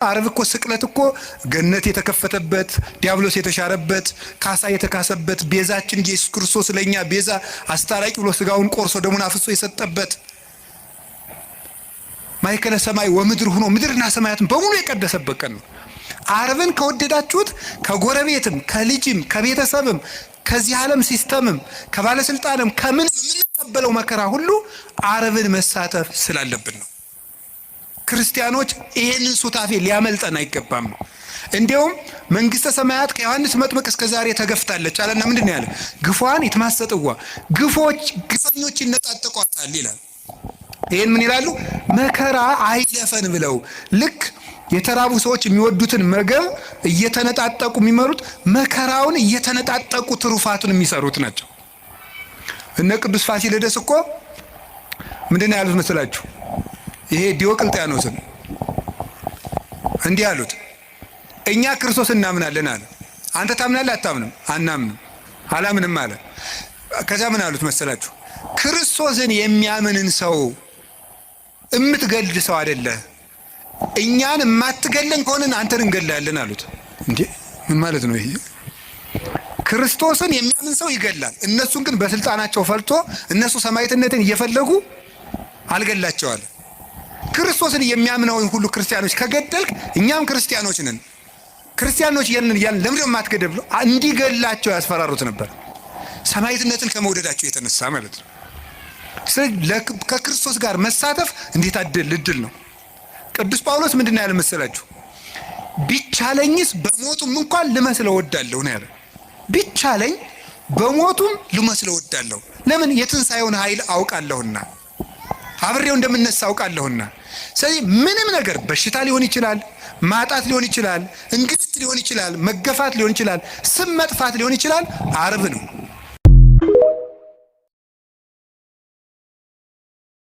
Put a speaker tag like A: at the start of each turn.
A: ዓርብ እኮ ስቅለት እኮ ገነት የተከፈተበት፣ ዲያብሎስ የተሻረበት፣ ካሳ የተካሰበት፣ ቤዛችን ኢየሱስ ክርስቶስ ለእኛ ቤዛ አስታራቂ ብሎ ስጋውን ቆርሶ ደሙን አፍሶ የሰጠበት፣ ማእከለ ሰማይ ወምድር ሆኖ ምድርና ሰማያትን በሙሉ የቀደሰበት ቀን ነው። ዓርብን ከወደዳችሁት ከጎረቤትም ከልጅም ከቤተሰብም ከዚህ ዓለም system ም ከባለስልጣንም ከምን የምንቀበለው መከራ ሁሉ ዓርብን መሳተፍ ስላለብን ነው። ክርስቲያኖች ይሄንን ሱታፌ ሊያመልጠን አይገባም ነው። እንዲያውም መንግስተ ሰማያት ከዮሐንስ መጥምቅ እስከ ዛሬ ተገፍታለች አለና ምንድን ነው ያለ? ግፏን ይትማሰጥዋ፣ ግፎች ግፈኞች ይነጣጠቋታል ይላል። ይሄን ምን ይላሉ? መከራ አይለፈን ብለው ልክ የተራቡ ሰዎች የሚወዱትን ምግብ እየተነጣጠቁ የሚመሩት መከራውን እየተነጣጠቁ ትሩፋቱን የሚሰሩት ናቸው። እነ ቅዱስ ፋሲለደስ እኮ ምንድን ነው ያሉት መስላችሁ? ይሄ ዲዮቅልጥያኖስን እንዲህ አሉት፣ እኛ ክርስቶስ እናምናለን አለ። አንተ ታምናለህ አታምንም? አናምንም፣ አላምንም አለ። ከዚያ ምን አሉት መሰላችሁ? ክርስቶስን የሚያምንን ሰው እምትገድል ሰው አይደለህ፣ እኛን የማትገለን ከሆነን አንተን እንገድላለን አሉት። እንዴ ምን ማለት ነው ይሄ? ክርስቶስን የሚያምን ሰው ይገላል። እነሱን ግን በስልጣናቸው ፈልቶ እነሱ ሰማዕትነትን እየፈለጉ አልገላቸዋል። ክርስቶስን የሚያምነውን ሁሉ ክርስቲያኖች ከገደልክ እኛም ክርስቲያኖች ነን፣ ክርስቲያኖች የንን እያልን ለምንድን ነው የማትገደል ብሎ እንዲገላቸው ያስፈራሩት ነበር። ሰማዕትነትን ከመውደዳቸው የተነሳ ማለት ነው። ስለዚህ ከክርስቶስ ጋር መሳተፍ እንዴት እድል ነው። ቅዱስ ጳውሎስ ምንድን ነው ያለ መሰላችሁ? ቢቻለኝስ በሞቱም እንኳን ልመስለው እወዳለሁ ነው ያለ። ቢቻለኝ በሞቱም ልመስለው እወዳለሁ። ለምን? የትንሣኤውን ኃይል አውቃለሁና፣ አብሬው እንደምነሳ አውቃለሁና። ስለዚህ ምንም ነገር በሽታ ሊሆን ይችላል፣ ማጣት ሊሆን ይችላል፣ እንግልት ሊሆን ይችላል፣ መገፋት ሊሆን ይችላል፣ ስም መጥፋት ሊሆን ይችላል። ዓርብ ነው።